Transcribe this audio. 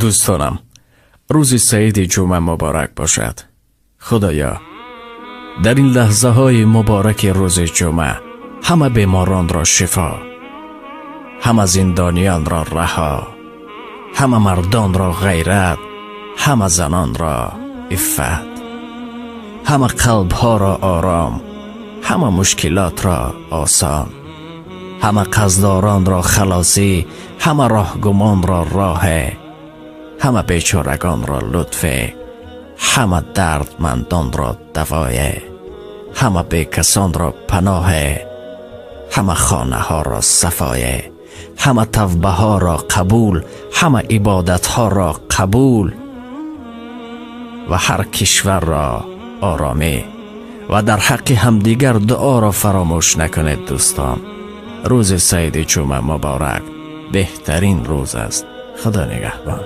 Дӯстонам, рӯзи саиди ҷумъа муборак бошад. Худоё, дар ин лаҳзаҳои мубораки рӯзи ҷумъа ҳама беморонро шифо, ҳама зиндониёнро раҳо, ҳама мардонро ғайрат, ҳама занонро иффат, ҳама қалбҳоро ором, ҳама мушкилотро осон, ҳама қарздоронро халосӣ, ҳама роҳгумонро роҳе, ҳама бечорагонро лутфе, ҳама дардмандонро давое, ҳама бекасонро паноҳе, ҳама хонаҳоро сафое, ҳама тавбаҳоро қабул, ҳама ибодатҳоро қабул ва ҳар кишварро оромӣ. Ва дар ҳаққи ҳамдигар дуоро фаромӯш накунед. Дӯстон, рӯзи саиди ҷумъа муборак, беҳтарин рӯз аст. Худо нигаҳбон.